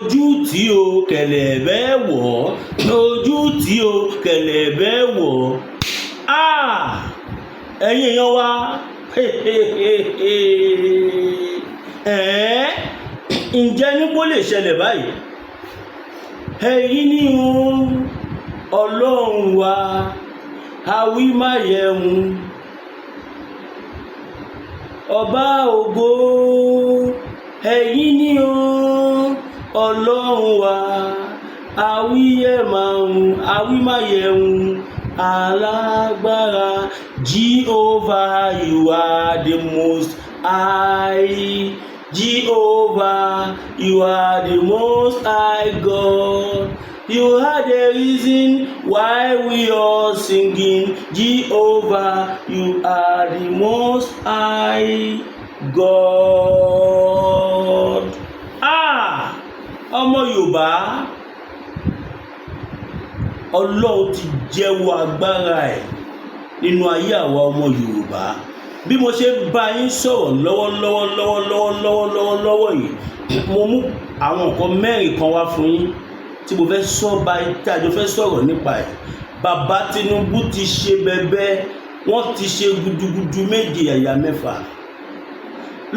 Ojú tí o kẹ̀lẹ̀bẹ̀ wọ̀, ojú tí o kẹ̀lẹ̀bẹ̀ wọ̀. Ah, ẹ̀yin èèyàn wa, ẹ̀ẹ́, ǹjẹ́ ní kó lè ṣẹlẹ̀ báyìí? Ẹ̀yin ni o, Ọlọ́run wa, àwímáyẹ̀hún, ọba ògo. Ẹ̀yin ni o, Ọlọ́run wa, àwímáyẹ̀hún, alágbára. Jehovah, you are the most high. Jehovah, you are the most high God. You are the reason why we are singing. Jehovah, you are the most high God. Ah, ọmọ Yorùbá, Ọlọ́run ti jẹ́wọ́ agbára ẹ̀ nínú ayé àwa ọmọ Yorùbá. Bí mo ṣe bá yín sọ̀rọ̀ lọ́wọ́lọ́wọ́ lọ́wọ́lọ́wọ́ lọ́wọ́lọ́wọ́ lọ́wọ́ yìí, mo mú àwọn nǹkan mẹ́rin kan wá fún yín tí mo fẹ́ sọ báyìí, tí a jọ fẹ́ sọ̀rọ̀ nípa ẹ̀. Bàbá Tinubu ti ṣe bẹbẹ, wọ́n ti ṣe gudugudu méje ẹ̀yà mẹ́fà.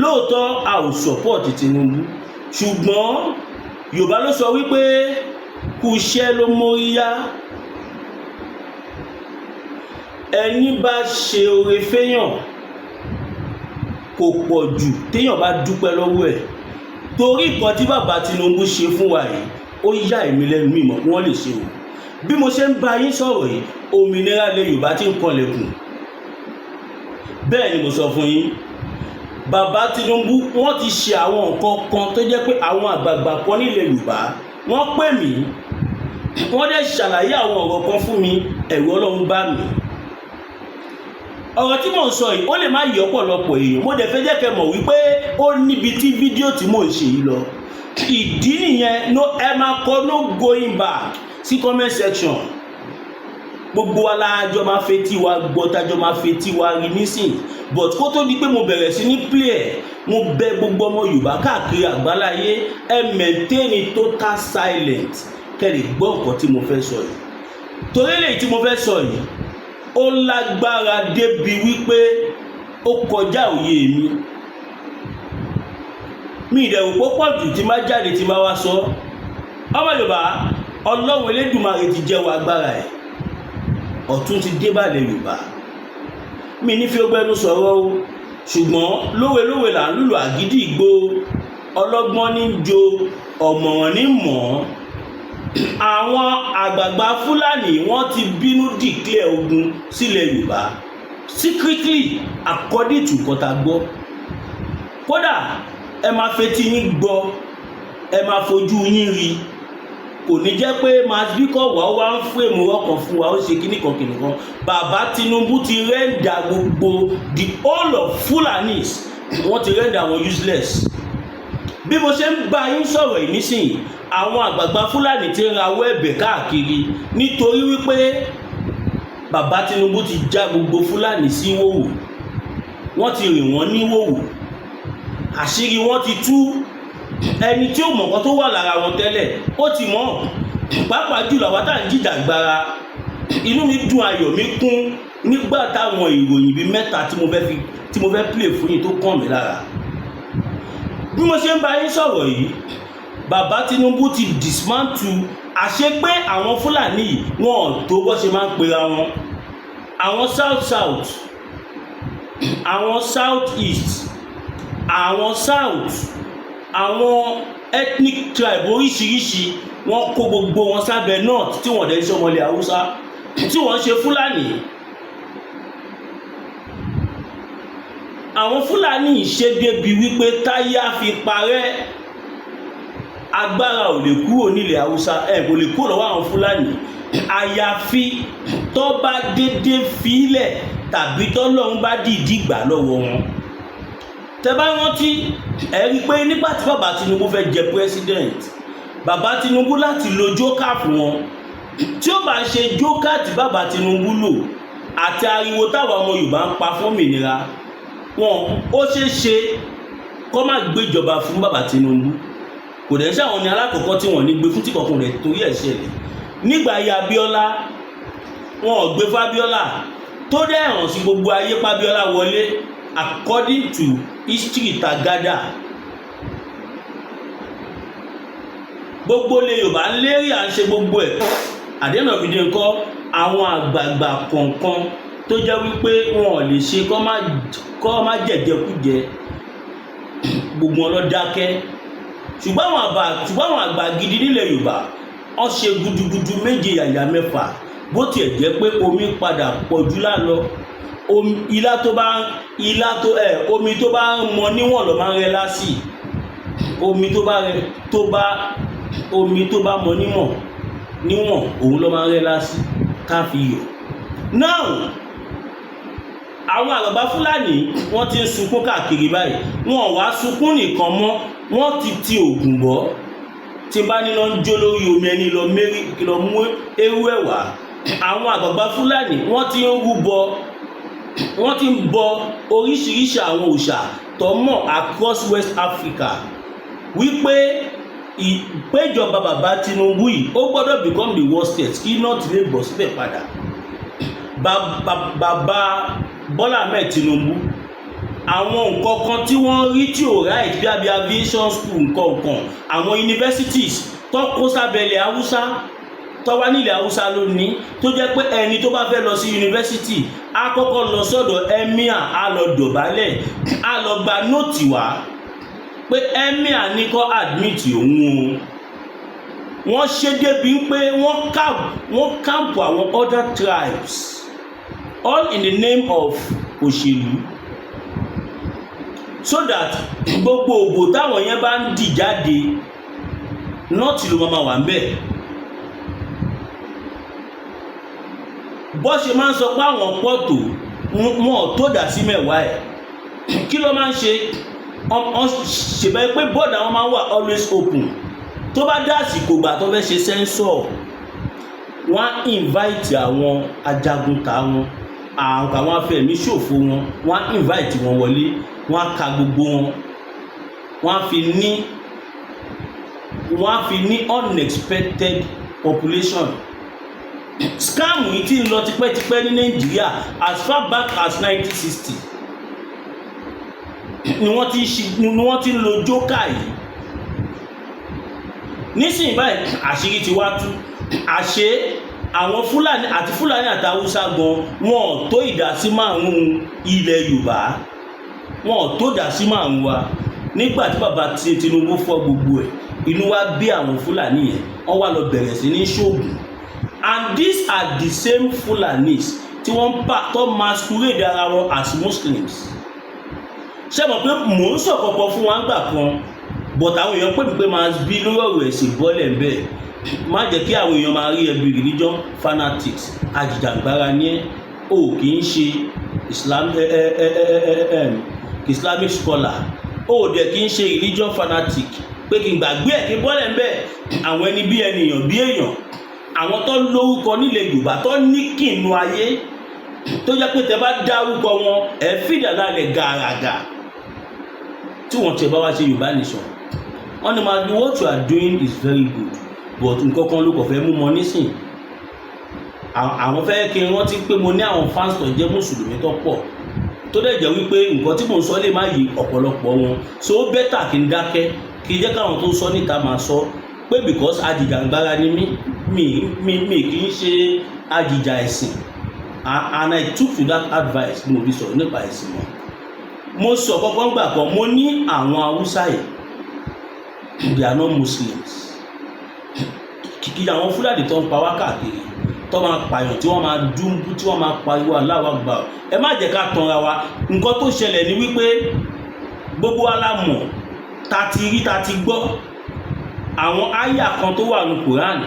Lóòótọ́, a ò support Tinubu, ṣùgbọ́n Yorùbá ló sọ wípé kú iṣẹ́ ló móríyá. Ẹni bá ṣe oore fẹ́yàn, kò pọ̀ jù téèyàn bá dúpẹ́ lọ́wọ́ ẹ̀, torí nǹkan tí bàbá Tinubu ṣe fún wa yìí, ó yà èmi lẹ́nu. Mímọ̀ kí wọ́n lè ṣe o. Bí mo ṣe ń bá yín sọ̀rọ̀ yìí, òmìnira ilẹ̀ Yorùbá ti ń kanlẹ̀kùn. Bẹ́ẹ̀ ni mo sọ fún yín. Bàbá Tinubu, wọ́n ti ṣe àwọn nǹkan kan tó jẹ́ pé àwọn àgbààgbà kan nílẹ̀ Yorùbá, wọ́n pè mí, wọ́n dẹ̀ ṣàlàyé àwọn ọ̀rọ̀ kan fún mi. Ẹ̀rù Ọlọ́run bá mi. Ọ̀rọ̀ tí mò ń sọ yìí, ó lè má yí ọ̀pọ̀lọpọ̀ èèyàn. Mo dẹ̀ fẹ́ jẹ́ kẹ́ mọ̀ wípé ó níbi tí fídíò tí mò ń ṣe yìí lọ. Ìdí nìyẹn. No, ẹ máa kọ "No going back" sí comment section. Gbogbo wa la jọ máa fetí wa gbọ́, tájọ máa fetí wa rí nísìn. But kó tó di pé mo bẹ̀rẹ̀ sí ní play ẹ̀, mo bẹ̀ gbogbo ọmọ Yorùbá káàkiri àgbáláyé, ẹ maintain total silent kẹ́ lè gbọ́ nǹkan tí mo fẹ́ sọ yìí, torí eléyìí tí mo fẹ́ sọ yìí, ó lágbára débi wípé ó kọjá òye mi. Mi ìdẹ̀rù púpọ̀ jù tí má jáde tí má wá sọ. Ọmọ Yorùbá, Ọlọ́run Elédùmarè ti jẹ́wọ́ agbára ẹ̀, ọ̀tún ti dé bàlẹ̀ Yorùbá. Mi ní fi ọgbẹ́nu sọ̀rọ̀ o, ṣùgbọ́n lówelówe là ń lùlù àgídìgbò. Ọlọ́gbọ́n ní jo, ọ̀mọ̀ràn ní mọ̀ ọ́. Àwọn àgbààgbà Fúlàní, wọ́n ti bínú declare ogun sílẹ̀ Yorùbá secretly, according to nǹkan tá a gbọ́. Kódà, ẹ máa fetí yín gbọ́, ẹ máa fojú yín rí. Kò ní jẹ́ pé masbíkọ̀ wà ó wá ń fèmù ọkàn fún wa, ó ṣe kíní kan kíní kan. Bàbá Tinubu ti render gbogbo the whole of Fulanis, wọ́n ti render wọn useless. Bí mo ṣe ń bá yín sọ̀rọ̀ yìí nísìnyí, àwọn àgbààgbà Fúlàní ti ń rawọ́ ẹ̀bẹ̀ káàkiri, nítorí wípé bàbá Tinubu ti já gbogbo Fúlàní sí wòwò. Wọ́n ti rìn wọ́n ní wòwò, àṣírí wọn ti tú. Ẹni tí ó mọ̀ nǹkan tó wà lára wọn tẹ́lẹ̀, ó ti mọ̀. Pàápàá jùlọ àwọn tá à ń jìjàgbara, inú mi dùn, ayọ̀ mi kún nígbà táwọn ìròyìn bíi mẹ́ta tí mo fẹ́ play fún yín tó kàn mí lára. Bí mo ṣe ń bá yín sọ̀rọ̀ yìí, bàbá Tinubu ti dismantle. Àṣé pé àwọn Fúlàní yìí, wọn ò tó bó ṣe máa ń pera wọn. Àwọn south south, àwọn south east, àwọn south, àwọn ethnic tribe oríṣiríṣi, wọ́n kó gbogbo wọn sábẹ́ north, tí wọ́n dẹ̀ ń ṣe ọmọlẹ̀ Haúsá, tí wọ́n ń ṣe Fúlàní. Àwọn Fúlàní ṣe débi wípé táyà fi parẹ́, agbára ò lè kúrò nílẹ̀ Haúsá, ẹ̀ kò lè kúrò lọ́wọ́ àwọn Fúlàní, àyàfi tó bá dédé fílẹ̀ tàbí tọ́lọ́run bá dìídì gbà lọ́wọ́ wọn. Tẹ bá rántí, ẹ rí i pé nígbà tí bàbá Tinubu fẹ́ jẹ president, bàbá Tinubu láti lo joker fún wọn. Tí ó bá ṣe joker tí bàbá Tinubu lò àti ariwo táwọn ọmọ Yorùbá ń pa fún òmìnira wọn, ó ṣeé ṣe kó má gbéjọba fún bàbá Tinubu. Kò dẹ̀ ṣe àwọn ní alákọ̀ọ́kọ́ tí wọ́n ní gbé fún tí kọ̀ọ̀kan rẹ̀ torí ẹ̀ ṣẹlẹ̀. Nígbà ayé Abíọ́lá, wọn ò gbé fábíọ́lá tó dẹ̀ hàn sí gbogbo ayé pÁbíọ́lá wọlé, according to history tagada. Gbogbo ilẹ̀ Yorùbá ń lérí, à ń ṣe gbogbo ẹ̀. Àdéhùn òfìdí nǹkan, àwọn àgbààgbà kọ̀ọ̀kan tó jẹ́ wípé wọn ò lè ṣe kọ́ má jẹ̀jẹ̀kújẹ, gbogbo wọn lọ dákẹ́. Ṣùgbọ́n àwọn àgbà gidi nílẹ̀ Yorùbá, wọ́n ṣe gudugudu méje yàyà mẹ́fà. Bó tiẹ̀ jẹ́ pé omi padà pọ̀jù lálọ, omi ilá tó bá ilá tó ẹ omi tó bá ń mọ níwọ̀n ló máa ń rẹ lásì. Omi tó bá rẹ tó bá omi tó bá mọ níwọ̀n níwọ̀n, òun ló máa ń rẹ lásì ká fi yọ̀. Now, àwọn àgbàgbà Fúlàní, wọ́n ti ń sunkún káàkiri báyìí. Wọn ò wá sunkún nìkan mọ́, wọ́n ti ti ògùn bọ́. Tí bá ní lọ ń jó lórí omi, ẹni lọ mérí kí lọ mú ewu ẹ̀ wá. Àwọn àgbàgbà Fúlàní, wọ́n ti ń rúbọ, wọ́n ti ń bọ oríṣiríṣi àwọn òòṣà tó mọ̀ across West Africa wípé ìpéjọba bàbá Tinubu yìí, ó gbọ́dọ̀ become the worst state kí North lè bọ̀ síbẹ̀ padà. Bàbá Bọ́lá Ahmed Tinubu, àwọn nǹkan kan tí wọ́n rí tí ò right, bí abi aviation school, nǹkan kan, àwọn universities tó kó sábẹ́lẹ̀ Haúsá, tó wá nílẹ̀ Haúsá lónìí, tó jẹ́ pé ẹni tó bá fẹ́ lọ sí university, á kọ́kọ́ lọ sọ́dọ̀ emir, á lọ dọ̀bálẹ̀, á lọ gba note wá pé emir ní kó admit òun o. Wọ́n ṣe débi pé wọ́n camp àwọn other tribes, all in the name of òṣèlú, so that gbogbo ògbò táwọn yẹn bá ń dì jáde, North ló máa wà ń bẹ̀. Bó ṣe máa ń sọ pé àwọn pọ̀ tó, wọn ò tó dà sí 10 ẹ̀. Kí ló máa ń ṣe ṣèbẹ́ pé border wọn máa ń wà always open? Tó bá dá àsìkò ìgbà tó fẹ́ ṣe census, wọ́n á invite àwọn ajagunta wọn, àwọn afẹ̀míṣòfò wọn, wọ́n á invite wọn wọlé, wọ́n á ka gbogbo wọn, wọ́n á fi ní unexpected population. Scam yìí ti ń lọ tipẹ́tipẹ́ ní Nàìjíríà. As far back as 1960 ni wọ́n ti ń lo jókà yìí. Nísìnyí báyìí, àṣírí ti wá tú. Àṣé àwọn Fúlàní àti Fúlàní àti Haúsá gan, wọn ò tó ìdásí 5 ilẹ̀ Yorùbá, wọn ò tó ìdásí 5 wa. Nígbà tí bàbá Tinubu fọ́ gbogbo ẹ̀, inú wa bí àwọn Fúlàní yẹn, wọ́n wá lọ bẹ̀rẹ̀ sí ní ṣoògùn. And these are the same Fulanis tí wọ́n ń pa tó masquerade ara wọn as Muslims. Ṣé mọ̀ pé mò ń sọ̀kọ̀kọ̀ fún wa gbà kan, but àwọn èèyàn pè mí pé máa bí lórí ọ̀rọ̀ ẹ̀sìn bọ́lẹ̀ bẹ́ẹ̀, má jẹ́ kí àwọn èèyàn máa rí ẹbí religion fanatics, ajìjàgbara ní ẹ́, o kì í ṣe Islam ẹ ẹ ẹ ẹ ẹ Islamic scholar, o dẹ̀ kì í ṣe religion fanatic, pé kí n gbàgbé ẹ̀, kí n bọ́lẹ̀ bẹ́ẹ̀. Àwọn ẹni bí ènìyàn bí èèyàn, àwọn tó lórúkọ nílẹ̀ Yorùbá, tó ní kìnnú ayé, tó jẹ́ pé tẹ bá dárúkọ wọn, ẹ̀ fìdá lálẹ́ gàràgà, tí wọ́n tẹ̀ bá wá ṣe Yorùbá nation, wọ́n ní ma, what you are doing is very good, but nǹkan kan ló kàn fẹ́ mú mọ nísìn. Àwọn fẹ́ kí n rántí pé mo ní àwọn fans tó jẹ́ mùsùlùmí tó pọ̀, tó dẹ̀ jẹ́ wípé nǹkan tí mò ń sọ lè má yí ọ̀pọ̀lọpọ̀ wọn, so ó better kí n dákẹ́, kí n jẹ́ káwọn tó sọ níta máa sọ pé because ajìjàgbara ni mí, mi kì í ṣe ajìjà ẹ̀sìn. And I took to that advice. Mo fi sọ̀rọ̀ nípa ẹ̀sìn mọ́. Mo sọ kọ́kọ́ gbà kan, mo ní àwọn Haúsá yìí, they are not Muslims. Kìkì àwọn Fúlàní tó ń pa wá káàkiri, tó máa pààyàn, tí wọ́n máa dúnbú, tí wọ́n máa pariwo Allahu Akbar, ẹ má jẹ́ ká tanra wa. Nǹkan tó ṣẹlẹ̀ ni wípé gbogbo wa la mọ̀, ta ti rí, ta ti gbọ́ àwọn àyà kan tó wà ní Quran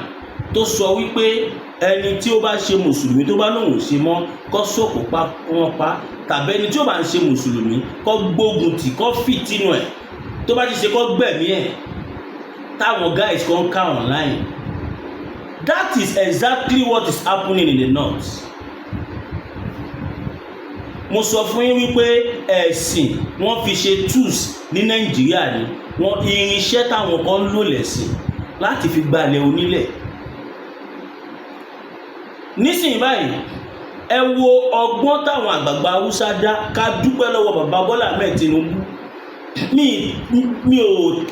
tó sọ wípé ẹni tí ó bá ṣe mùsùlùmí, tó bá lóun ò ṣe mọ́, kó sòkò pa wọ́n pa, tàbí ẹni tí ó bá ń ṣe mùsùlùmí, kó gbógun tì, kó fìtínú ẹ̀, tó bá ti ṣe, kó gbẹ̀mí ẹ̀, táwọn guys kan ká online. That is exactly what is happening in the north. Mo sọ fún yín wípé ẹ̀sìn, wọ́n fi ṣe tools ní Nàìjíríà ni. Wọn irinṣẹ́ táwọn kan ń lò lẹ̀sìn láti fi gbalẹ̀ onílẹ̀. Nísìnyí báyìí, ẹ wo ọgbọ́n táwọn àgbààgbà Haúsá dá. Ká dúpẹ́ lọ́wọ́ bàbá Bọ́lá Ahmed Tinubu. Mi ò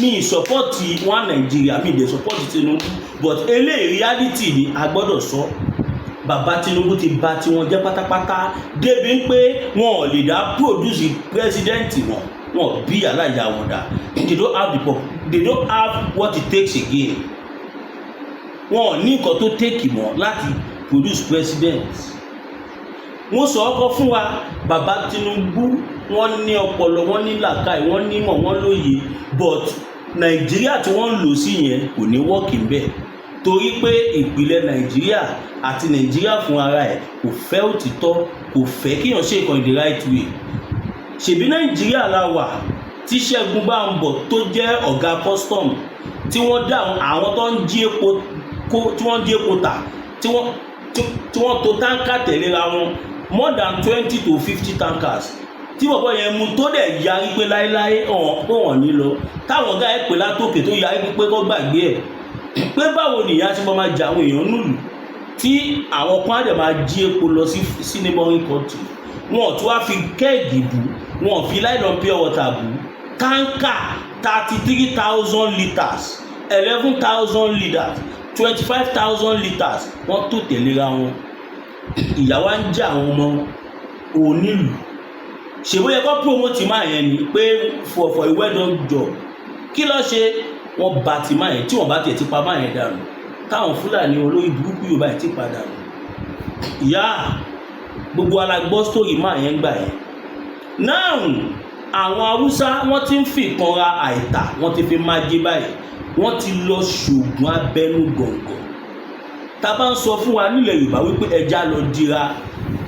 mi support one Nàìjíríà, mi dẹ̀ support Tinubu, but eléyìí, reality ni a gbọ́dọ̀ sọ. Bàbá Tinubu ti bà tiwọn jẹ́ pátápátá, débi pé wọn ò lè dá produce president. Wọn bí aláya wọn dá. They don't have what it takes again. Wọn ò ní nǹkan tó take mọ́ láti produce president. Wọ́n sọ ọkọ fún wa, bàbá Tinubu, wọ́n ní ọpọlọ, wọ́n ní làákàyè, wọ́n nímọ̀, wọ́n lóye, but Nàìjíríà tí wọ́n ń lò sí yẹn kò ní work ńbẹ̀, torí pé ìpìlẹ̀ Nàìjíríà àti Nàìjíríà fún ara ẹ̀ kò fẹ́ òtítọ́, kò fẹ́ kíyàn ṣe nǹkan in the right way. Ṣèbí Nàìjíríà la wà tí Ṣẹ́gun Bámbọ̀, tó jẹ́ ọ̀gá custom, tí wọ́n dá àwọn tó ń jí epo kó, tí wọ́n ń jí epo tà, tí wọ́n to tanker tẹ̀léra wọn, more than 20 to 50 tankers, tí bọ̀bọ̀ yẹn mú, tó dẹ̀ yarí pé láéláé ọ̀hún pé wọ́n ní lọ, táwọn ọ̀gá ẹ̀ pè látòkè, tó yarí pé kó gbàgbé ẹ̀, pé báwo nìyá tí wọ́n máa jà àwọn èèyàn nùlù, tí àwọn kan á dẹ̀ máa jí epo lọ sí neighboring country. Wọn ò tún wá fi keg bù, wọn ò fi nylon pure water bù, tanker 33,000 litres, 11,000 litres, 25,000 litres, wọ́n tó tẹ̀léra wọn. Ìyàwó á ń jẹ́ àwọn ọmọ onílù. Ṣèbó yẹ kó promote máa yẹn ni pé for a well done job? Kí ló ṣe? Wọ́n ba ti máa yẹn, tí wọ́n bá tiẹ̀ ti pa máa yẹn dànù, táwọn Fúlàní olórí burúkú yóò báyìí ti padà nù. Ìyá gbogbo alágbọ́ story máa yẹn gbà yẹn náà. Àwọn Haúsá, wọ́n ti ń fi ìkanra àìtà, wọ́n ti fi máa jẹ báyìí. Wọ́n ti lọ ṣoògùn abẹ́nú gọ̀ǹgọ̀. Tá a bá ń sọ fún wa nílẹ̀ Yorùbá wípé ẹja lọ dira,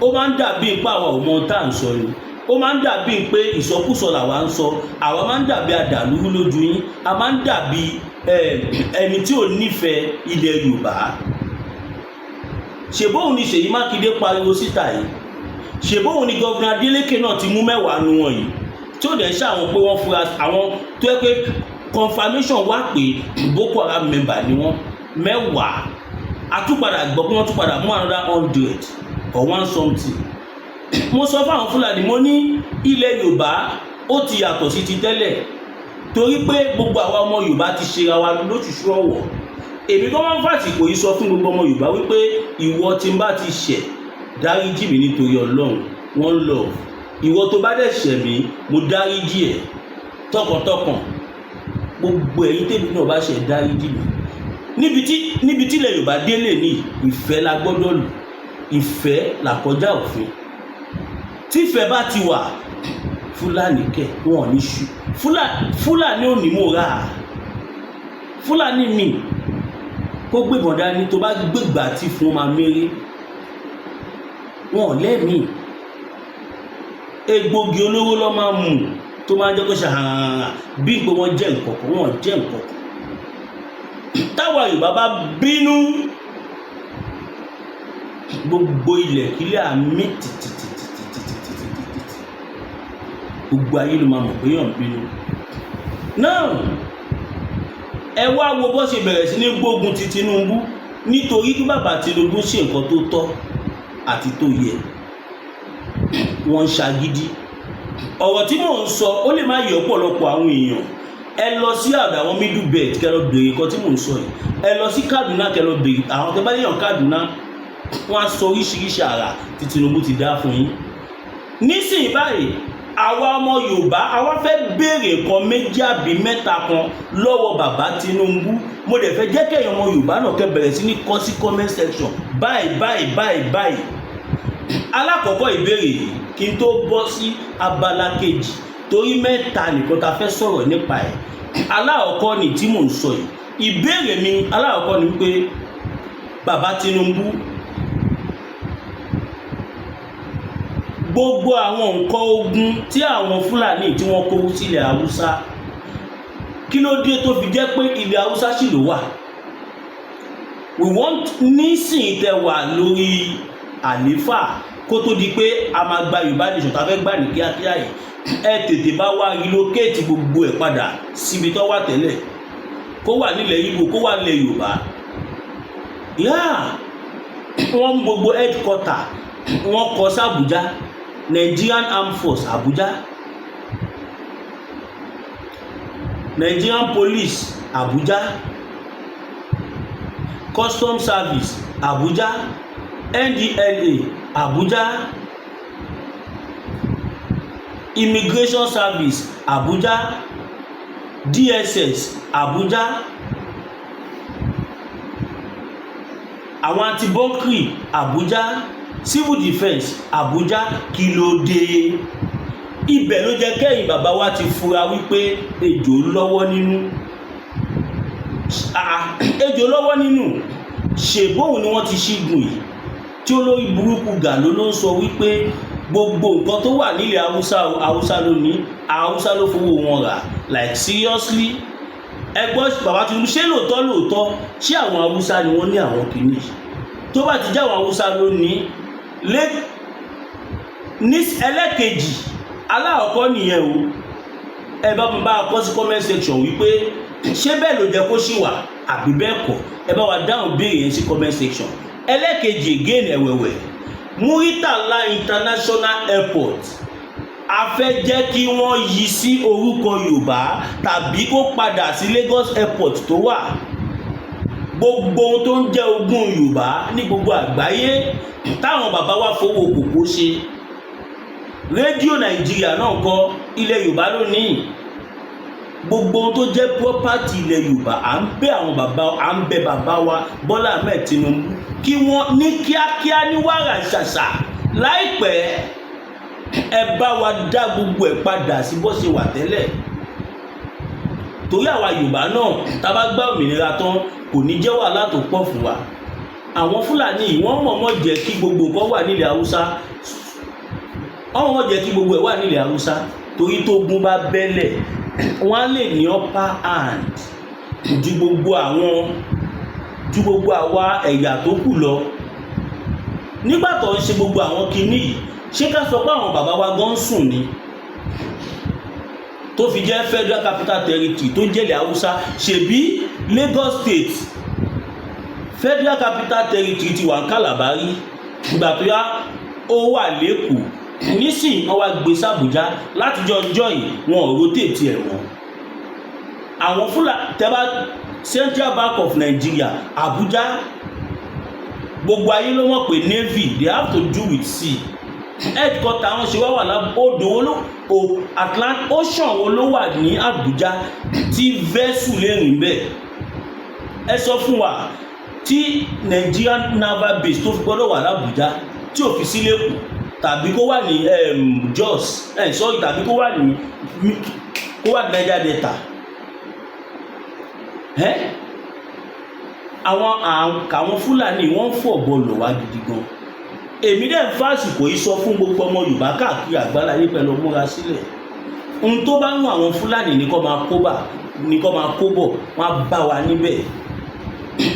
ó máa ń dàbí pé àwa ò mọ ohun tá à ń sọ ni. Ó máa ń dàbí pé ìsọkúsọ làwa ń sọ. Àwa máa ń dàbí àdàlúrú lójú yín, a máa ń dàbí ẹni tí ò nífẹ̀ẹ́ ilẹ̀ Yorùbá. Ṣèbóun ni Ṣèyí Mákindé pariwo síta yìí? Ṣèbóun ni Governor Adeleke náà ti mú 10 nu wọn yìí, tí ó dẹ̀ ṣe àwọn pé wọ́n fura àwọn tó yẹ pé confirmation wá pé Boko Haram member ni wọ́n, 10? Àtúpadà gbọ́ pé wọ́n tún padà mú another 100 or one something. Mo sọ fáwọn Fúlàní, mo ní ilẹ̀ Yorùbá ó ti yàtọ̀ sí ti tẹ́lẹ̀, torí pé gbogbo àwa ọmọ Yorùbá ti ṣera wa lóṣùṣù ọ̀wọ̀. Èmi kọ́ máa ń fàsìkò yìí sọ fún gbogbo ọmọ Yorùbá wípé ìwọ tí n bá ti ṣẹ̀, dáríjì mí nítorí Ọlọ́run, one love. Ìwọ tó bá dẹ̀ ṣẹ̀ mí, mo dáríjì ẹ̀ tọkàntọkàn. Gbogbo ẹ̀yin tèmi náà bá ṣẹ̀, dáríjì mí. Níbi tí ilẹ̀ Yorùbá délé ní, ìfẹ́ la gbọ́dọ̀ lò, ìfẹ́ là kọjá òfin. Tífẹ́ bá ti wà, Fúlàní kẹ̀ wọn ò ní ṣu. Fúlàní ò ní mòrà. Fúlàní mi kó gbébọn dání, tó bá gbégbà tí fún máa méré, wọn ò lẹ́mìí. Egbògi olóró ló máa mú tó máa ń jẹ́ kó ṣe hàn bí pé wọ́n jẹ́ nǹkan kan. Wọ́n jẹ́ nǹkan kan. Táwa Yorùbá bá bínú, gbogbo ilẹ̀ kílẹ̀ àmì tìtìtìtìtìtìtìtì, gbogbo ayé ló máa mọ̀ pé yàn ń bínú náà. Ẹ wá wo bó ṣe bẹ̀rẹ̀ sí ní gbógun ti Tinubu, nítorí kí bàbá Tinubu ṣe nǹkan tó tọ́ àti tó yẹ. Wọ́n ń ṣagídí. Ọ̀rọ̀ tí mò ń sọ, ó lè má yẹ ọ̀pọ̀lọpọ̀ àwọn èèyàn. Ẹ lọ sí àdó àwọn Middle Belt, kẹ́ lọ bèrè nǹkan tí mò ń sọ yìí. Ẹ lọ sí Kaduna, kẹ́ lọ bèrè àwọn tẹ́ bá léèyàn Kaduna, wọ́n á sọ oríṣiríṣi àrà tí Tinubu ti dá fún yín. Nísìnyí báyìí, àwa ọmọ Yorùbá, àwa fẹ́ béèrè nǹkan méjì àbí mẹ́ta kan lọ́wọ́ bàbá Tinubu. Mo dẹ̀ fẹ́ jẹ́ kẹ́yìn ọmọ Yorùbá náà kẹ́ bẹ̀rẹ̀ sí ní kọ sí comment section báyìí báyìí báyìí báyìí. Alákọ̀ọ́kọ́ ìbéèrè yìí, kí n tó bọ́ sí abala kejì, torí mẹ́ta nìkan ta fẹ́ sọ̀rọ̀ nípa ẹ̀. Alákọ̀ọ́kọ́ ni tí mò ń sọ yìí. Ìbéèrè mi alákọ̀ọ́kọ́ ni wípé, bàbá Tinubu, gbogbo àwọn nǹkan ogun tí àwọn Fúlàní tí wọ́n kó sílẹ̀ Haúsá, kí ló dé tó fi jẹ́ pé ilẹ̀ Haúsá sì ló wà? We want nísìnyí tẹ wà lórí àléfà, kó tó di pé a máa gba Yorùbá nation tá a fẹ́ gbà ní kíákíá yìí, Ẹ tètè bá wá relocate gbogbo ẹ̀ padà síbi tó wà tẹ́lẹ̀, kó wà nílẹ̀ Ìgbò, kó wà nílẹ̀ Yorùbá. Yáà, wọ́n mú gbogbo headquarter, wọ́n kọ sí Àbújá. Nigerian Armed Force, Abuja. Nigerian Police, Abuja. Custom Service, Abuja. NDLEA, Abuja. Immigration Service, Abuja. DSS, Abuja. Àwọn anti-burglary, Abuja. Civil Defence, Abuja. Kí ló dé? Ibẹ̀ ló jẹ́ kẹ́yìn bàbá wa ti fura wípé ejò lọ́wọ́ nínú. Ah, ejò lọ́wọ́ nínú. Ṣèbóhùn ni wọ́n ti ṣígun yìí tí olórí burúkú Gàló ló ń sọ wípé gbogbo nǹkan tó wà nílẹ̀ Haúsá, Haúsá ló ní, Haúsá ló fowó wọn rà. Like, seriously? Ẹ gbọ́, bàbá Tinubu, ṣé lóòótọ́ lóòótọ́, ṣé àwọn Haúsá ni wọ́n ní àwọn kìíní? Tó bá ti jẹ́ àwọn Haúsá ló ní lé ní ẹlẹ́kejì, aláàkọ́ nìyẹn o. Ẹ bá mi bá a kọ sí comment section wípé ṣé bẹ́ẹ̀ ló jẹ́ kó ṣì wà àbí bẹ́ẹ̀ kọ́. Ẹ bá wa dáhùn béèrè yẹn sí comment section. Ẹlẹ́kejì again ẹ̀wẹ̀wẹ̀, Muritala International Airport, a fẹ́ jẹ́ kí wọ́n yí sí orúkọ Yorùbá tàbí kó padà sí Lagos Airport tó wà. Gbogbo ohun tó ń jẹ́ ogún Yorùbá ní gbogbo àgbáyé táwọn bàbá wa fowó kòkó ṣe, Rédíò Nàìjíríà náà kọ́, ilẹ̀ Yorùbá lónìí. Gbogbo ohun tó jẹ́ property ilẹ̀ Yorùbá, à ń bẹ̀ àwọn bàbá, à ń bẹ̀ bàbá wa Bọ́lá Ahmed Tinubu kí wọ́n ní kíákíá, ní wàrà ṣàṣà láìpẹ́, ẹ bá wa dá gbogbo ẹ̀ padà sí bó ṣe wà tẹ́lẹ̀, torí àwa Yorùbá náà, tá a bá gbá òmìnira tán, kò ní jẹ́ wàhálà tó pọ̀ fún wa. Àwọn Fúlàní yìí, wọ́n mọ̀ọ́mọ̀ jẹ́ kí gbogbo nǹkan wà nílẹ̀ Haúsá. Wọ́n mọ̀ọ́mọ̀ jẹ́ kí gbogbo ẹ̀ wà nílẹ̀ Haúsá torí tógun bá bẹ́lẹ̀, wọ́n á lè ní upper hand ju gbogbo àwa ẹ̀yà tó kù lọ. Nígbà tó ń ṣe gbogbo àwọn kinní yìí, ṣé ká sọ pé àwọn bàbá wa gan ń sùn ni, tó fi jẹ́ Federal Capital Territory tó jẹ́lẹ̀ Haúsá? Ṣebí Lagos State, Federal Capital Territory ti wà ní Calabar rí. Ìgbà tó yá, ó wà l'Ékòó. Nísìnyí, wọ́n wá gbé sàbújá. Látijọ́ ọjọ́ yìí, wọn ò rotate ẹ̀ mọ́. Àwọn Fúlà tẹ́bá, Central Bank of Nigeria, Abuja. Gbogbo ayé ló mọ̀ pé navy, they have to do with sea. Headquarter àwọn ṣe wá wà lá odò wo ló o, Atlantic Ocean wo ló wà ní Abuja tí vessel lè rìn bẹ́ẹ̀? Ẹ sọ fún wa tí Nigerian Naval Base tó fi gbọ́dọ̀ wà l'Abuja, tí ò fi sí l'Ékòó, tàbí kó wà ní Jos, sorry, tàbí kó wà ní Niger Delta. Àwọn àwọn Fúlàní, wọ́n ń fọ̀ bọ́ọ̀lù wá gidi gan. Èmi dẹ̀ ń fàsìkò yìí sọ fún gbogbo ọmọ Yorùbá káàkiri àgbáláyé pẹ̀lú múra sílẹ̀. Ohun tó bá ń wọ àwọn Fúlàní ní kó máa kó bà ní kó máa kó bọ̀, wọ́n á bá wa níbẹ̀,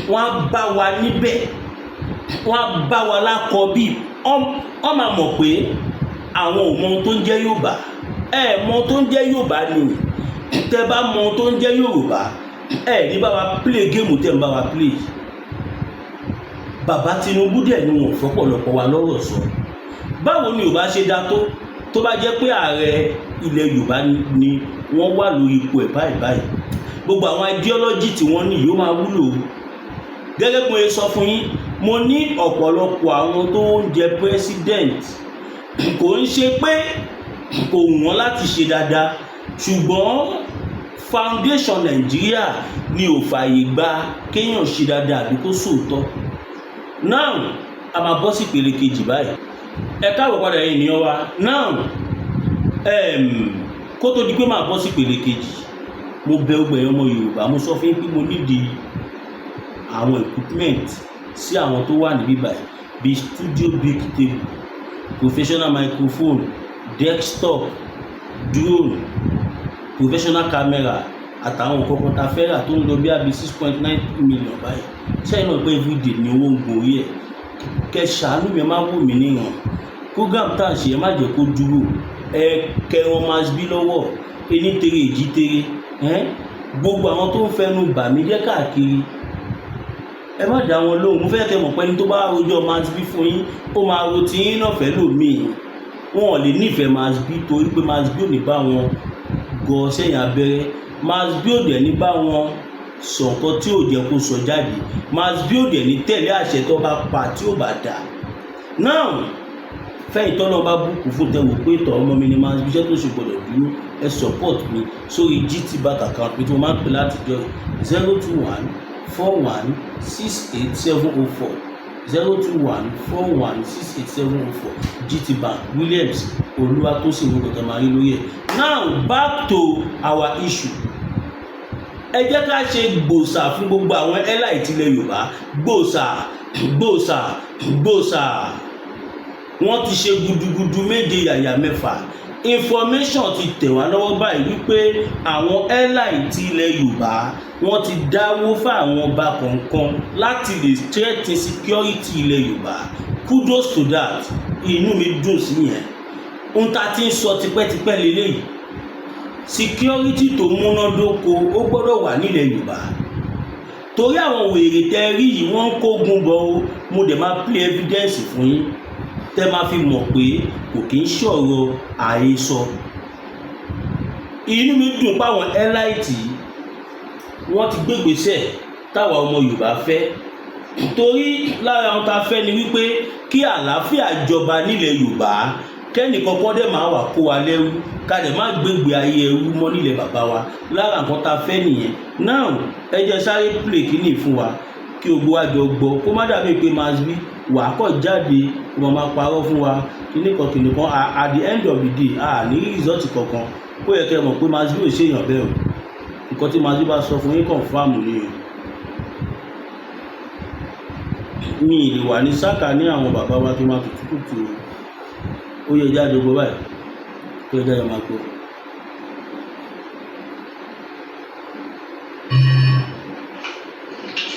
wọ́n á bá wa níbẹ̀, wọ́n á bá wa lákọ. Bí wọ́n máa mọ̀ pé àwọn ò mọ ohun tó ń jẹ́ Yorùbá. Ẹ mọ ohun tó ń jẹ́ Yorùbá ni. Tẹ́ bá mọ ohun tó ń jẹ́ Yorùbá, ẹ ní bá wa play game tẹ́ ń bá wa play. Bàbá Tinubu dẹ̀ ni wọn ò fọ́pọ̀lọpọ̀ wa lọ́rọ̀ sọ. Báwo ni Yorùbá ṣe dá tó, tó bá jẹ́ pé ààrẹ ilẹ̀ Yorùbá ni wọ́n wà lórí ipò ẹ̀ báyìí báyìí, gbogbo àwọn ideology tí wọ́n ní yóò máa wúlò. Gẹ́gẹ́ bí mo ṣe sọ fún yín, mo ní ọ̀pọ̀lọpọ̀ àwọn tó ń jẹ president, kò ń ṣe pé kò wọ́n láti ṣe dáadáa, ṣùgbọ́n foundation Nàìjíríà ni ò fààyè gba kéèyàn ṣe dáadáa àbí kó sòótọ́. Now, a máa bọ́ sí ìpele kejì báyìí. Ẹ káàbọ̀ padà, ẹ̀yin ènìyàn wa. Now, kó tó di pé máa bọ́ sí ìpele kejì, mo bẹ̀ gbogbo ẹ̀yin ọmọ Yorùbá. Mo sọ fún yín pé mo nídìí àwọn equipment sí àwọn tó wà níbí báyìí, bíi studio, big table, professional microphone, desktop, drone, professional camera àtàwọn nǹkan kan tá a fẹ́ rà tó ń lọ bí àbí 6.9 million báyìí. Sẹ́yìn náà pé everyday ni owó ń gorí ẹ̀. Kẹ́ ṣàánú mi, ẹ má wò mí níran. Program tá à ń ṣe, ẹ má jẹ́ kó dúró. Ẹ kẹwọn máa bí lọ́wọ́ ení tere èjì tere. Gbogbo àwọn tó ń fẹnu bà mí jẹ́ káàkiri, ẹ má dá wọn lóhùn. Mo fẹ́ kẹ́ mọ̀ pé ẹni tó bá rojọ́ máa bí fún yín, ó máa ro tí yín náà fẹ́ lòmíì. Wọn ò lè nífẹ̀ẹ́ Mass B, torí pé Mass B ò ní bá wọn gọ sẹ́yìn abẹ́rẹ́. Mass B ò dẹ̀ ní bá wọn sọ nǹkan tí ò jẹ́ kó sọ jáde. Mass B ò dẹ̀ ní tẹ̀lé àṣẹ tó bá pa tí ò bá dà. Now, fẹ́yìn tọ́lọ́ bá bùkún fún, tẹ wò pé tọ́ ọmọ mi ni Mass B, iṣẹ́ tó ṣe gbọ́dọ̀ dúró, ẹ support mi sórí GT Bank account mi tí mo máa ń pè látijọ́, 0214168704, 0214168704, GT Bank, Williams Olúwatósìn orúkọ tó máa rí lórí ẹ̀. Now, back to our issue. Ẹ jẹ́ ká ṣe gbòòsà fún gbogbo àwọn elite ilẹ̀ Yorùbá. Gbòòsà, gbòòsà, gbòòsà. Wọ́n ti ṣe gudugudu méje yàyà mẹ́fà. Information ti tẹ̀ wá lọ́wọ́ báyìí wípé àwọn elite ilẹ̀ Yorùbá, wọ́n ti dáwó fáwọn ọba kọ̀ọ̀kan láti lè strengthen security ilẹ̀ Yorùbá. Kudos to that. Inú mi dùn sí yẹn. Ohun tá a ti ń sọ tipẹ́tipẹ́ lélẹ́yìí, security tó múnádóko, ó gbọ́dọ̀ wà nílẹ̀ Yorùbá, torí àwọn wèrè tẹ rí yìí, wọ́n ń kógun bọ̀ o. Mo dẹ̀ máa play evidence fún yín tẹ́ máa fi mọ̀ pé kò kí ń ṣọ̀rọ̀ àhesọ. Inú mi dùn páwọn elite yìí, wọ́n ti gbégbèsè táwa ọmọ Yorùbá fẹ́, torí lára àwọn tá a fẹ́ ni wípé kí àlàáfíà jọba nílẹ̀ Yorùbá, kẹ́nìkan kọ́ dẹ̀ máa wà kó wa lẹ́rú, ká dẹ̀ má gbégbé ayé ẹrú mọ́ nílẹ̀ bàbá wa. Lára nǹkan tá a fẹ́ nìyẹn. Now, ẹ jẹ́ sáré play kíní fún wa kí gbogbo wa jọ gbọ́, kó má dàbí pé Mass B wà á kọ̀ jáde kó máa parọ́ fún wa kíní kan kíní kan. At the end of the day, a ní result kankan. Ó yẹ kẹ́ ẹ mọ̀ pé Mass B ò ṣèyàn bẹ́ẹ̀ o. Nǹkan tí Mass B bá sọ fún yín, confirm ni o. Mi ì lè wà ní sáka ní àwọn bàbá wa kí n máa tutù kùtù o. Ó yẹ jáde gbọ́ báyìí, ó yẹ jáde máa gbọ́.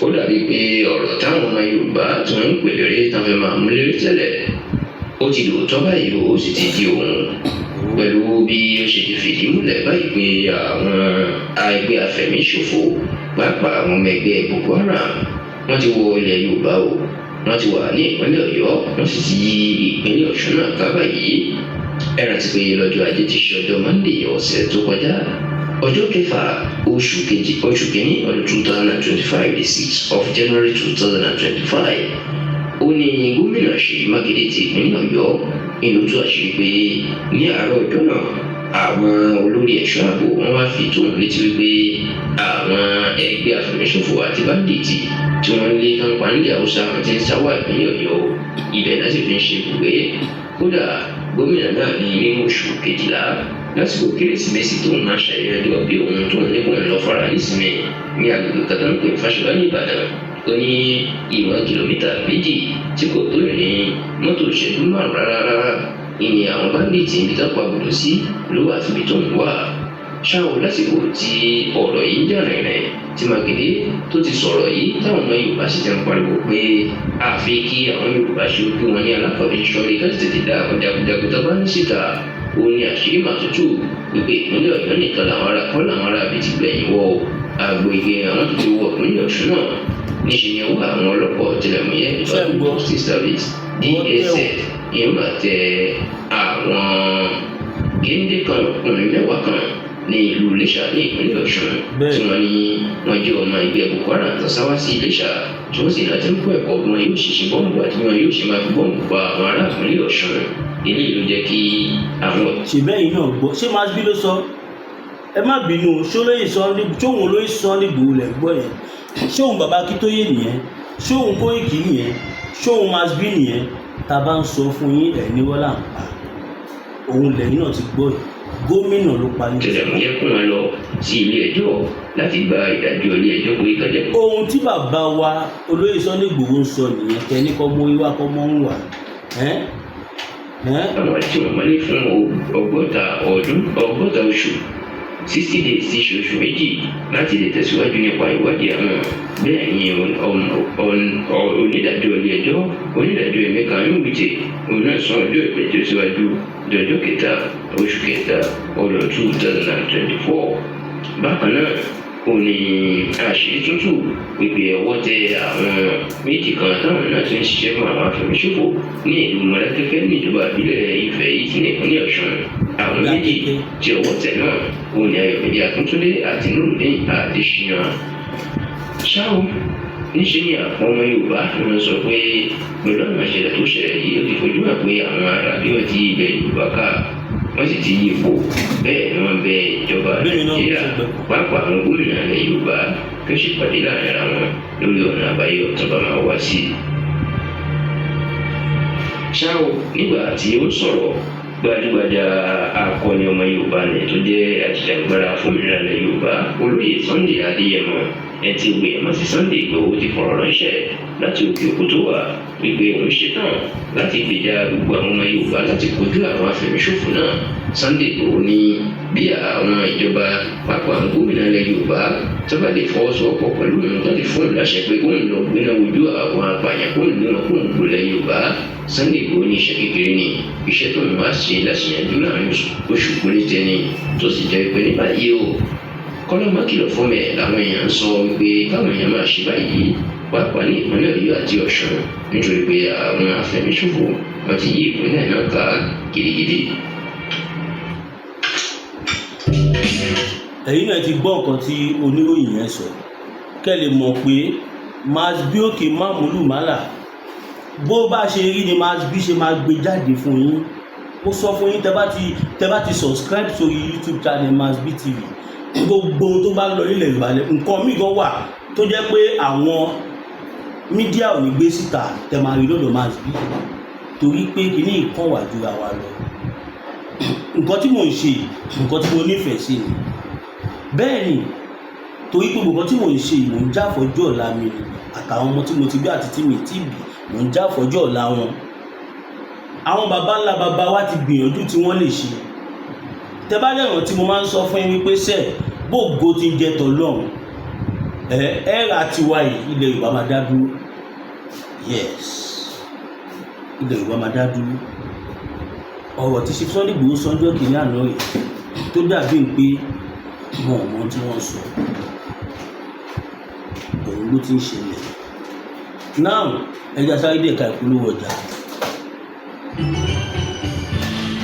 Ó dàbí pé ọ̀rọ̀ táwọn ọmọ Yorùbá tí wọ́n ń pè léré tán fẹ́ máa mú léré tẹ́lẹ̀, ó ti dòótọ́ báyìí, ó sì ti di òun pẹ̀lú bí ó ṣe ti fìdí múlẹ̀ báyìí pé àwọn ẹgbẹ́ afẹ̀míṣòfò, pàápàá àwọn ọmọ ẹgbẹ́ Boko Haram, wọ́n ti wọ ilẹ̀ Yorùbá o. Wọ́n ti wà ní ìpínlẹ̀ Ọ̀yọ́, wọ́n sì ti yí ìpínlẹ̀ Ọ̀ṣun náà ká báyìí. Ẹ rántí pé lọ́jọ́ Ajé ti ṣe ọjọ́ Monday ọ̀sẹ̀ tó kọjá, ọjọ́ kẹfà oṣù kejì, oṣù kìíní ọdún 2025, the 6th of January 2025, ó ní gómìnà Ṣèyí Mákindé ti ìpínlẹ̀ Ọ̀yọ́ inú tú àṣírí pé ní àárọ̀ ọjọ́ náà, àwọn olórí ẹ̀ṣọ́ ààbò wọn wá fi tóun létí wípé àwọn ẹgbẹ́ afẹ̀míṣòfò àti bandit tí wọ́n ń lé tán pa nílẹ̀ Haúsá, wọn ti ń sáwà ìpínlẹ̀ Ọ̀yọ́, ibẹ̀ náà sì fi ń ṣe ibùgbé. Kódà, gómìnà náà ní nínú oṣù kejìlá, lásìkò Kérésìmesì tóun máa ṣàyẹyẹ ọjọ́ bí òun, tóun ní kóun lọ fara nísìnyí ní agbègbè kan tó ń pè ní Fáṣọlá ní Ìbàdàn, ó ní ìwọ̀n kìlómítà 2 tí kò tó ìrìn mọ́tò ìṣẹ́jú 5 rárá rárá, ìní àwọn bandit ibi tó pa gbòdò sí ló wà síbi tó ń wà ṣá o. Lásìkò tí ọ̀rọ̀ yìí ń jà rìnrìn, tí Mákindé tó ti sọ̀rọ̀ yìí, táwọn ọmọ Yorùbá sì ti ń pariwo pé àfi kí àwọn Yorùbá ṣe ojú wọn ní alákọ̀ọ́bí sọ́rí, ká sì tètè dá àwọn jagunjagun tó bá ní síta, ó ní àṣírí màtútù wípé ìpínlẹ̀ Ọ̀yọ́ nìkan làwọn ará kọ́ làwọn ará bíi ti gbẹ̀yìn wọ àgbo igi. Àwọn tó ti wọ ìpínlẹ̀ Ọ̀ṣun náà, níṣẹ́ ni ọwọ́ àwọn ọlọ́pàá ọ̀tẹlẹ̀múyẹ́, Department of Justice Service, DSS, ìyẹn máa tẹ àwọn géńdé kan, ọkùnrin 10 kan ní ìlú Iléṣà ní ìpínlẹ̀ Ọ̀ṣun, tí wọ́n ní wọ́n jẹ́ ọmọ ẹgbẹ́ Boko Haram tó sá wá sí Iléṣà, tí wọ́n sì láti ń kọ́ ẹ̀kọ́ bí wọn yóò ṣe ṣe bọ́ǹbù àti bí wọn yóò ṣe máa fi bọ́ǹbù pa àwọn ará ìpínlẹ̀ Ọ̀ṣun. Eléyìí ló jẹ́ kí àwọn Ṣe bẹ́yìn náà gbọ́? Ṣé Mass B ló sọ? Ẹ má bínú. Ṣólóyè Sunday, ṣóun olóyè Sunday Igboho lẹ̀ gbọ́ yẹn? Ṣóun bàbá Akíntóyè nìyẹn? Ṣóun Kóìkì nìyẹn? Ṣóun Mass B nìyẹn? Tá a bá ń sọ fún yín, ẹ̀ ní wọ́n là ń pa òun. Lẹ́yìn náà ti gbọ́ yìí, gómìnà ló parí. Ọ̀tẹlẹ̀múyẹ́ kó wọn lọ sí ilé ẹjọ́ láti gba ìdájọ́ ilé ẹjọ́ pé kájẹ́ Ohun tí bàbá wa olóyè Sunday Igboho ń sọ nìyẹn. Tẹ ní kọ́ mọ́ wíwá, kọ́ mọ́ ń wà ẹ́ ẹ́. Àwọn tí wọ́n mọ́lé fún 60 ọdún, 60 oṣù, 60 days, ti ṣe oṣù 2, láti lè tẹ̀síwájú nípa ìwádìí àwọn. Bẹ́ẹ̀ ni onídàájọ́ ilé ẹjọ́, onídàájọ́ Emeka Nwite, òun náà sún ọjọ́ ìgbẹ́jọ́ síwájú. Di ọjọ́ 3 oṣù 3 ọdún 2024. Bákan náà, ó ní àṣírí tútù wípé ọwọ́ tẹ àwọn méjì kan táwọn náà ti ń ṣiṣẹ́ fún àwọn afẹ̀míṣòfò ní ìlú Mọdákẹ́kẹ́ níjọba ìbílẹ̀ Ifẹ̀ yìí ní ìpínlẹ̀ Ọ̀ṣun. Àwọn méjì tí ọwọ́ tẹ̀ náà, ó ní Ayọ̀mídé Akíntúndé àti Nurudeen Adéṣínà. Ṣá o, níṣẹ́ ni àwọn ọmọ Yorùbá ni wọ́n sọ pé pẹ̀lú àwọn ìṣẹ̀lẹ̀ tó ṣẹlẹ̀ yìí, ó ti fojú hàn pé àwọn ará bí wọ́n ti yí ilẹ̀ Yorùbá ká, wọ́n sì ti yí ipò. Bẹ́ẹ̀ ni wọ́n bẹ ìjọba Bẹ́ẹ̀ náà Nàìjíríà, ṣe gbẹ. pàápàá àwọn gómìnà ilẹ̀ Yorùbá, kí ó sì pàdé láàrin ara wọn lórí ọ̀nà àbáyọ tó bá máa wá sí i. Ṣá o, nígbà tí ó sọ̀rọ̀, gbajúgbajà akọni ọmọ Yorùbá ni tó jẹ́ ajìjàgbara fún òmìnira ilẹ̀ Yorùbá, Olóyè Sunday Adéyẹmọ, ẹ ti wé ẹ má sí Sunday Ìgbòho, ti fọ̀rọ̀ ránṣẹ́ láti òkè òkú tó wà wípé òun ṣetán láti gbèjà gbogbo àwọn ọmọ Yorùbá láti kojú àwọn afẹ̀míṣòfò náà. Sunday Ìgbòho ní bí àwọn ìjọba, pàápàá àwọn gómìnà ilẹ̀ Yorùbá, tó bá lè fọwọ́sowọ́pọ̀ pẹ̀lú òun láti fún òun láṣẹ pé kóun lọ gbéná wojú àwọn apààyàn, kóun lé wọn, kóun gbolẹ̀ Yorùbá. Sunday Ìgbòho ní iṣẹ́ kékeré ni iṣẹ́ tó ń wá ṣe láti yanjú láàrin oṣù péréte ni, tó sì jẹ́ pé ní báyìí o, kọ́lọ́mọ kìlọ̀ fún mi làwọn èèyàn ń sọ wípé káwọn èèyàn máa ṣe báyìí, pàápàá ní ìpínlẹ̀ Ọ̀yọ́ àti Ọ̀ṣun, nítorí pé àwọn afẹ̀míṣòfò wọn ti yí ìpínlẹ̀ náà ká gidigidi. Ẹ̀yin náà ti gbọ́ nǹkan tí oníròyìn yẹn sọ, kẹ́ lè mọ̀ pé Masbi òkè mámúlùmálà, bó bá ṣe rí ni Masbi ṣe máa gbé jáde fún yín. Mo sọ fún yín, tẹ́ bá ti subscribe sórí YouTube channel Masbi TV, gbogbo ohun tó bá lọ nílẹ̀ Yorùbá, nǹkan míì gan wà tó jẹ́ pé àwọn media ò ní gbé síta, tẹ́ máa rí lọ́dọ̀ Masbi, torí pé kíní ìkan wà jura wa lọ. Nǹkan tí mò ń ṣe, nǹkan tí mo nífẹ̀ẹ́ sí ni. Bẹ́ẹ̀ ni, torí pé gbogbo nǹkan tí mò ń ṣe, mò ń jà fọ́jọ́ ọ̀la mi ni, àtàwọn ọmọ tí mo ti bí àti tí mi ti bí, mò ń jà fọ́jọ́ ọ̀la wọn. Àwọn baba ńlá baba wa ti gbìyànjú tí wọ́n lè ṣe. Tẹ bá lẹ́ràn tí mo máa ń sọ fún yín wípé sẹ́ bógo ti ń jẹ tọlọ́run, ẹ ẹ ra tiwa yìí, ilẹ̀ Yorùbá máa dá dúró. Yes, ilẹ̀ Yorùbá máa dá dúró. Ọ̀rọ̀ tí ṣe Sunday Igboho sọ́njọ́ kìíní àná rẹ̀ tó dàbí pé wọn ò mọ ohun tí wọ́n sọ, òun ló ti ń ṣẹlẹ̀ now. Ẹja sáré dé ẹ̀ka ìpolówó ọjà.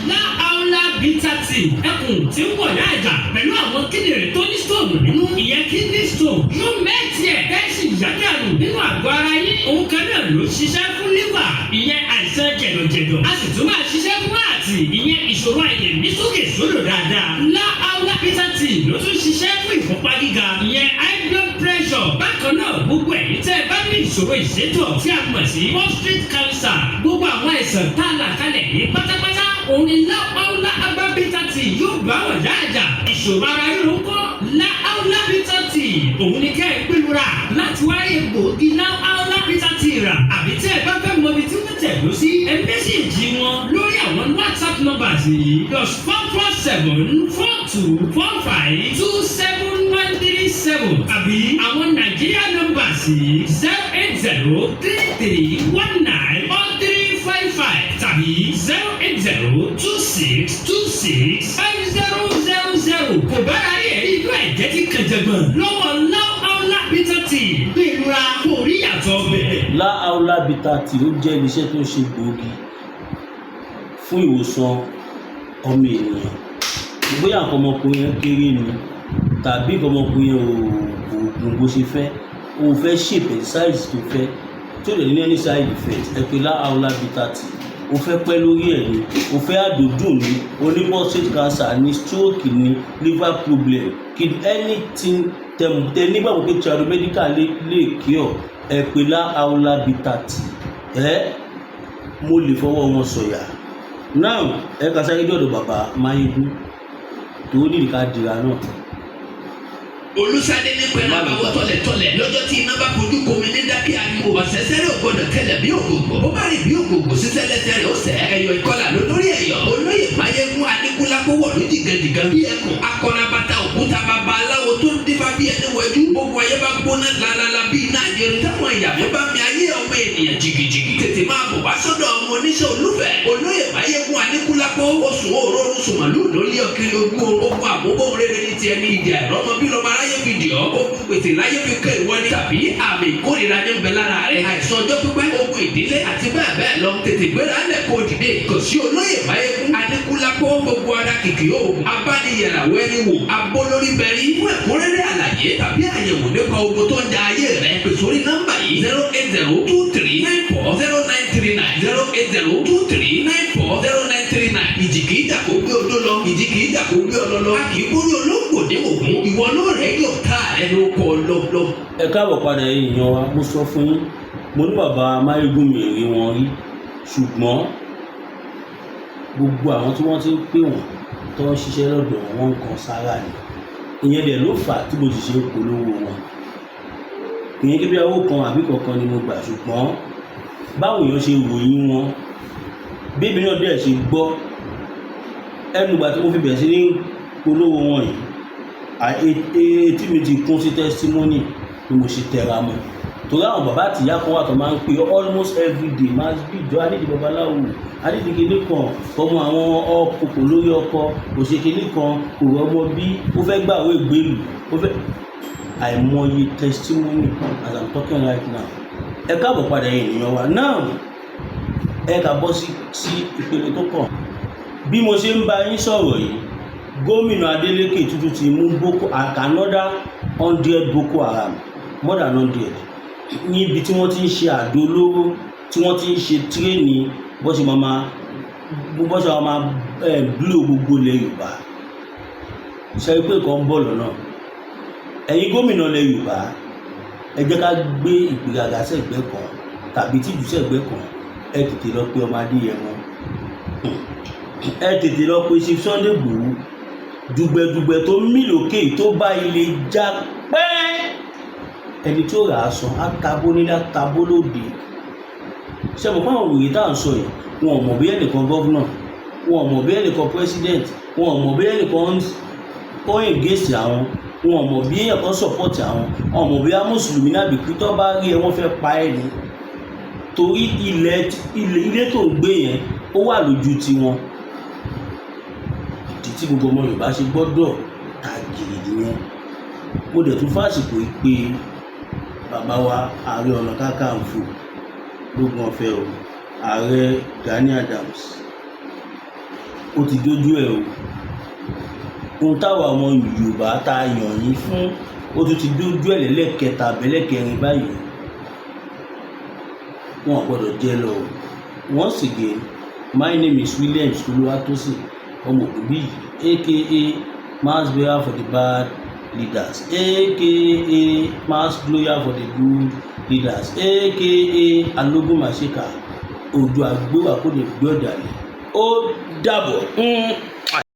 Láàólá Bitter Tea, ẹkùn tí ń wọ̀ láàjà pẹ̀lú àwọn kíndìnrín tó ní stone nínú, ìyẹn kidney stone, yóò mẹ́tì ẹ̀ kẹ́sì yàgàrù nínú àgọ́ ara yín. Òun kan náà ló ṣiṣẹ́ fún liver, ìyẹn àìsàn jẹ̀dọ̀jẹ̀dọ̀. A sì tún máa ṣiṣẹ́ fún àtì, ìyẹn ìṣòro àìlèmí sókè sódò dáadáa. Láàólá Bitter Tea ló tún ṣiṣẹ́ fún ìfúnpá gíga, ìyẹn high blood pressure. Bákan náà, gbogbo ẹ̀yin tẹ́ ẹ bá ní ìṣòro ìsétọ̀ tí a mọ̀ sí prostate cancer, gbogbo àwọn àìsàn tá a là kalẹ̀ yìí pátápátá, òun ni Láàólá Herbal Bitter Tea yóò bá wọn dáadáa. Ìṣòro ara ríro ńkọ́? Láàólá Bitter Tea, òun ni kẹ́ ẹ gbẹlura láti wá egbòogi Láàólá Bitter Tea rà, àbí tẹ́ ẹ bá fẹ́ mọ ibi tí wọ́n tẹ̀dó sí, ẹ message wọn lórí àwọn WhatsApp numbers yìí: +44 7424 527137, àbí àwọn Nàìjíríà numbers yìí: 08033194355 tàbí 08026265000. Kò bára rí ẹ̀rí inú ẹ̀jẹ̀ tí kànjẹ̀gbọ̀n lọ́wọ́ Láàólá Bitter Tea, gbẹ̀rura kò rí yàtọ̀ bẹ́ẹ̀. Láàólá Bitter Tea, ó jẹ́ iléeṣẹ́ tó ń ṣe gbòógì fún ìwòsàn ọmọ ènìyàn. Bóyá nǹkan ọmọkùnrin yẹn kéré ni, tàbí nǹkan ọmọkùnrin yẹn ò gùn bó ṣe fẹ́, o fẹ́ shape ẹ̀ size tó fẹ́, tí ó lè ní any side effect, ẹ pè Láàólá Bitter Tea. O fẹ́ pẹ́ lórí ẹ̀ ni, o fẹ́ àdódùn ni, o ní prostate cancer ni, stroke ni, liver problem, kidney, anything tẹ tẹ nígbàgbọ́ pé tradomedical lè cure, ẹ pè Láàólá Bitter Tea. Ẹ mo lè fọwọ́ wọn sọ̀yà. Now, ẹ kà sáré dọ̀dọ̀ bàbá Máyégún tó nídìí ká dira náà. Olùsádé ní pẹ̀lú àbáwọ̀ tọ̀lẹ̀tọ̀lẹ̀ lọ́jọ́ tí iná bá fojú komi ní dákẹ́ ariwo. Ọ̀sẹ̀sẹ̀ rẹ̀ ò gbọ́dọ̀ tẹ̀lẹ̀ bí ògògò. Ó bá rìn bí ògògò sísẹ́lẹsẹ̀ rẹ̀ ó sẹ́. Ẹ̀yọ̀ ìkọlà ló lórí ẹ̀yọ̀. Olóyè Máyégún Adékúnlápó wọ̀lú jìgànjìgàn bí ẹkùn. Akọnabata òkúta, bàbá aláwo tó ń dífá bí ẹni wẹjú. Gbogbo ayé bá gbóná lalala bí iná àjẹrò. erin táwọn ìyàmí bá mi ayé ọmọ ènìyàn jìgìjìgì, tètè máa bọ̀ wá sọ́dọ̀ ọmọ oníṣẹ́ olúfẹ̀, olóyè Máyégún Aníkúlápó. Oṣù òórùn sùmọ̀lú lórí ọ̀kiri ogún ogun àmúbọ̀ rere ní tiẹ̀ ní ìdí àìrọ́mọ bí lọ́mọ aráyé fi dì ọ́, ogun gbèsè láyé fi kẹ́ ìwọ ni, tàbí àmì ìkórìíra ní bẹ lára rẹ̀, àìsàn ọjọ́ pípẹ́, ogun ìdílé àti bẹ́ẹ̀ bẹ́ẹ̀ lọ. Tètè gbéra lẹ̀ kó dìde kò sí olóyè Máyégún Aníkúlápó. Gbogbo ara kìkì oògùn abániyẹ̀ràwọ̀ ẹni wò abólórí bẹ̀rí. Fún ẹ̀kúnrẹ́rẹ́ àlàyé tàbí àyẹ̀wò nípa ogun tó ń ja ayé rẹ̀, pè sórí nọ́mbà yìí: 08023940939, 08023940939. Ìjì kìí jà kó gbé odó lọ, ìjì kìí jà kó gbé ọlọ lọ. A kì í borí olóńgbò dé ògún. Ìwọ ló rẹ̀ yóò ká rẹ ló kọ́ lọ. Ẹ káàbọ̀ padà, èèyàn wa. Mo sọ fún yín, mo ní bàbá Máyégún, mi rí wọn rí, ṣùgbọ́n gbogbo àwọn tí wọ́n ti ń pè wọ́n tó ń ṣiṣẹ́ lọ́dọ̀ wọn ń kan sára ni. Ìyẹn dẹ̀ ló fà á tí mo sì ṣe ń polówó wọn. Kì í kí bí owó kan àbí kankan ni mo gbà, ṣùgbọ́n báwo èèyàn ṣe ròyìn wọn, bébí náà dẹ̀ ṣe gbọ́ ẹnu ìgbà tí mo fi bẹ̀rẹ̀ sí ní polówó wọn yìí, etí mi ti kún sí testimony ni mo ṣe tẹra mọ́, torí àwọn bàbá àti ìyá kan wà tó máa ń pè almost every day, máa bí ìjọ adídì babaláwo, adídì kinní kan, ọmọ àwọn ọkọ kò lórí ọkọ, kò ṣe kinní kan, kò rọmọ bí, ó fẹ́ gbàwé gbèlú, ó fẹ́ àìmọye testimony as I'm talking right now. Ẹ káàbọ̀ padà, ènìyàn wa. Now, ẹ kà bọ́ sí ìpele tó kàn. Bí mo ṣe ń bá yín sọ̀rọ̀ yìí, gómìnà Adeleke tuntun ti mú Boko another 100 Boko Haram, more than 100, níbi tí wọ́n ti ń ṣe àdó olóró, tí wọ́n ti ń ṣe training bó ṣe máa blow gbogbo ilẹ̀ Yorùbá. Ṣe pé nǹkan ń bọ̀ lọ́nà? Ẹ̀yin gómìnà ilẹ̀ Yorùbá, ẹ jẹ́ ká gbé ìgbéraga sẹ́gbẹ́ kan tàbí tìjú sẹ́gbẹ́ kan. Ẹ tètè lọ pé ọmọ Adéyẹmọ, ẹ tètè lọ pé Chief Sunday Igboho. Dùgbẹ̀dùgbẹ̀ tó mí lókè tó bá ilé já pẹ́, ẹni tó rà á san á tabó nílé, á tabó lóde. Ṣe mọ̀ fún àwọn òwòye tá à ń sọ yìí, wọn ò mọ̀ bí ẹnìkan governor, wọn ò mọ̀ bí ẹnìkan president, wọn ò mọ̀ bí ẹnìkan ó against àwọn, wọn ò mọ̀ bí ẹnìkan support àwọn, wọn ò mọ̀ bí mùsùlùmí náà bí kí tó bá rí ẹ, wọ́n fẹ́ pa ẹ́ ni, torí ilẹ̀ ilé tó ń gbé yẹn, ó wà lójú tiwọn. Ìdí tí gbogbo ọmọ Yorùbá ṣe gbọ́dọ̀ ta gìrì nìyẹn. Mo dẹ̀ tún fàsìkò yìí pé bàbá wa, Ààrẹ Ọ̀nà Kakanfò lógun ọ̀fẹ́ o, Ààrẹ Gani Adams, ó ti dójú ẹ̀ o. Ohun táwa ọmọ Yorùbá tá a yàn yín fún, ó tún ti dójú ẹ̀ lẹ́lẹ́kẹta abẹ́lẹ́kẹrin báyìí. Wọn ò gbọ́dọ̀ jẹ́ lọ o. Once again, my name is Williams Olúwatósìn ọmọ Ògúnbíyì, aka mass bearer for the bad leaders, aka mass glower for the good leaders, aka alógún màṣíkà, òjò àgbéwà kò lè gbé ọ̀dàlẹ̀. Ó dàbọ̀.